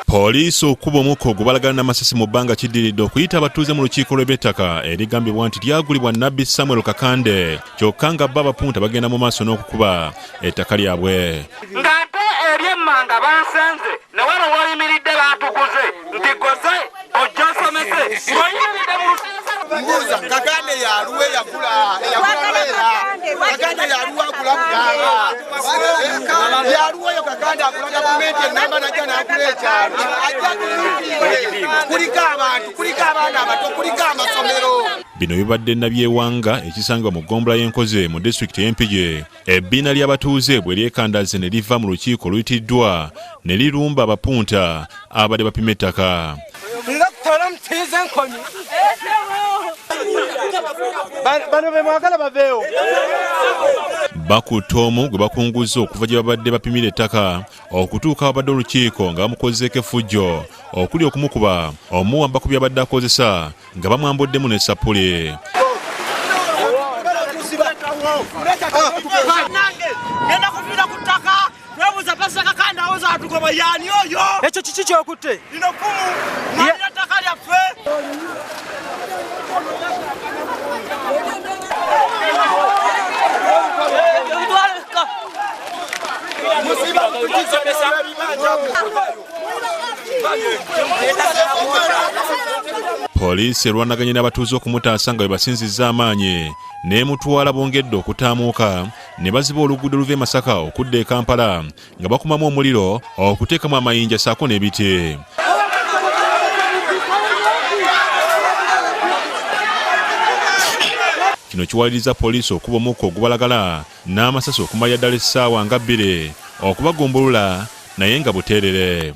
Poliisi okukuba omukka ogubalagala n'amasasi mu bbanga kiddiridde okuyita abatuuze mu lukiiko lw'ebyettaka erigambibwa nti lyagulibwa Nabbi Samuel Kakande kyokka nga bo abapunta bagenda mu maaso n'okukuba ettaka lyabwe. Ng'ate eri emmanga bansenze ne wano w'oyimiridde baatuguze nti goze ojja osomese ng'oyimiridde mu Mbuuza Kakande yaluwa eyagula eyagula Lwera? Kakande yaluwa agula Buganga? Yaluwa oyo Kakande agula gavumenti ennamba najja n'agula ekyalo ajja tumufiire. Kuliko abantu, kuliko abaana abato, kuliko amasomero. Bino bibadde Nabyewanga ekisangibwa mu ggombolola y'e Nkozi mu disitulikiti y'e Mpigi. Ebbiina ly'abatuuze bwe lyekandaze ne liva mu lukiiko oluyitiddwa ne lirumba abapunta ababadde bapima ettaka. Bano be mwagala baveewo. Bakutte omu gwe bakunguzza okuva gye babadde bapimira ettaka okutuuka awabadde olukiiko nga bamukozeeko effujjo okuli okumukuba, omuwamba ku by'abadde akozesa nga bamwambuddemu ne ssappule. Ngenda kufiira ku ttaka twebuuza Pasita Kakande awoza atugoba yaani oyo? Ekyo kiki kyokutte? Lino ffumu nalina ttaka lyaffe. Poliisi erwanaganye n'abatuuze okumutaasa nga bwe basinzizza amaanyi n'emutwala bongedde okutaamuuka ne baziba oluguudo oluva e Masaka okudda e Kampala nga bakumamu omuliro okuteekamu amayinja ssaako n'ebiti. Kino kiwaliriza poliisi okuba omukka ogubalagala n'amasasi okumalira ddala essaawa nga bbiri okubagumbulula naye nga buteerere.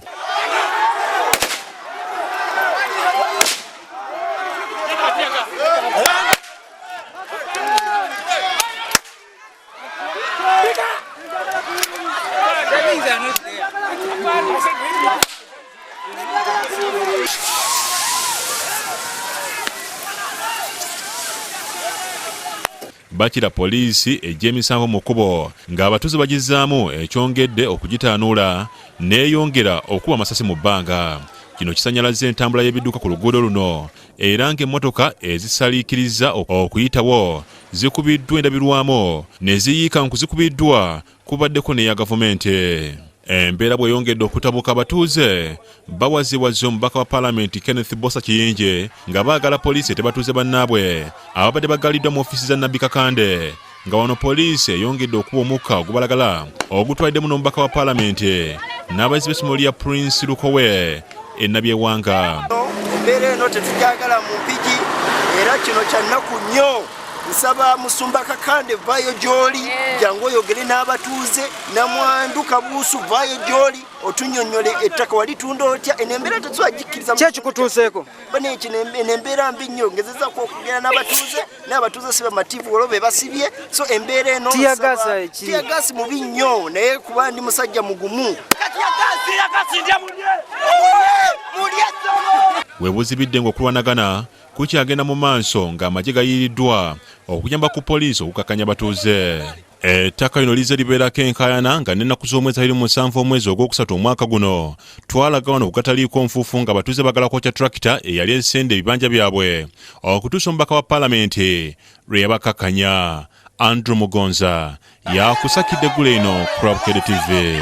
Bakira poliisi ejja emisanvu mu kkubo ng'abatuuze bagizzaamu ekyongedde okugitaanuula n'eyongera okuba amasasi mu bbanga. Kino kisanyalazza entambula y'ebidduka ku luguudo luno era ng'emmotoka ezisaliikiriza okuyitawo zikubiddwa endabirwamu ne ziyiika nku zikubiddwa kubaddeko n'eya gavumenti. Embeera bw'eyongedde okutabuka abatuuze bawaziwaza omubaka wa palamenti Kenneth Bbosa Kiyingi nga baagala poliisi ete batuuze bannaabwe ababadde baggaliddwa mu ofiisi za Nabbi Kakande nga wano poliisi eyongedde okuba omukka ogubalagala ogutwaliddemu n'omubaka wa palamenti n'abayizi b'essomero lya Prince Lukowe e Nabyewanga. Embeera eno tetugyagala mu Mpigi era kino kya nnaku nnyo. Nsaba Musumba Kakande vaayo gy'oli, jangu oyogere n'abatuuze. Namwandu Kabuusu vaayo gy'oli otunnyonnyole ettaka walitunda otya. Eno embeera tetusobola gikkiriza. Ki ekikutuuseeko? Bane kino eno embeera mbi nnyo. Ngezezaako okugenda n'abatuuze naye abatuuze si bamativu olwo be basibye. So embeera eno Tear gas eki? Tear gas mubi nnyo naye kuba ndi musajja mugumu. We buzibidde ng'okulwanagana kukyagenda mu maaso ng'amagye gayiiriddwa okuyamba ku poliisi okukakkanya abatuuze. Ettaka lino lizze libeerako enkaayana nga n'ennaku z'omwezi 27 omwezi ogwokusatu omwaka guno twalaga wano ku gataliiko nfuufu ng'abatuuze baagala kwokya tulakita eyali esenda ebibanja byabwe okutuusa omubaka wa palamenti lwe yabakakkanya. Andrew Mugonza yakusakidde eggulo eno ku Lwabukedde TV.